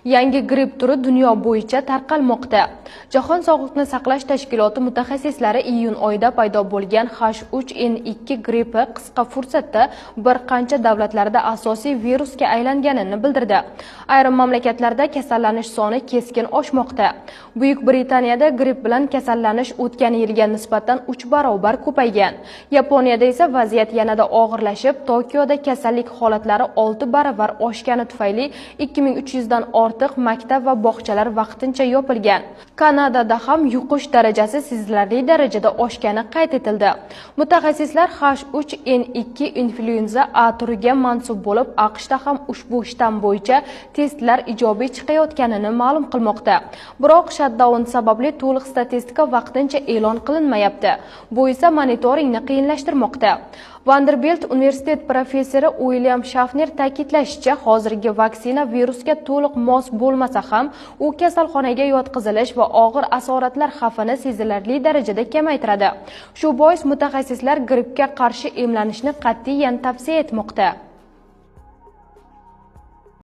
Yangi gripp turi dunyo bo'yicha tarqalmoqda. Jahon sog'liqni saqlash tashkiloti mutaxassislari iyun oyida paydo bo'lgan H3N2 grippi qisqa fursatda bir qancha davlatlarda asosiy virusga aylanganini bildirdi. Ayrim mamlakatlarda kasallanish soni keskin oshmoqda. Buyuk Britaniyada gripp bilan kasallanish o'tgan yilga nisbatan 3 barobar ko'paygan. Yaponiyada esa vaziyat yanada og'irlashib, Tokioda kasallik holatlari 6 baravar oshgani tufayli 2300 dan ortiq maktab va bog'chalar vaqtincha yopilgan. Kanadada ham yuqish darajasi sezilarli darajada oshgani qayd etildi. Mutaxassislar H3N2 inflyuenza A turiga mansub bo'lib, AQShda ham ushbu shtamm bo'yicha testlar ijobiy chiqayotganini ma'lum qilmoqda. Biroq shutdown sababli to'liq statistika vaqtincha e'lon qilinmayapti. Bu esa monitoringni qiyinlashtirmoqda. Vanderbilt universitet professori Uilyam Shafner ta'kidlashicha, hozirgi vaksina virusga to'liq mos bo'lmasa ham, u kasalxonaga yotqizilish va og'ir asoratlar xavfini sezilarli darajada kamaytiradi. Shu bois mutaxassislar grippga qarshi emlanishni qat'iyan tavsiya etmoqda.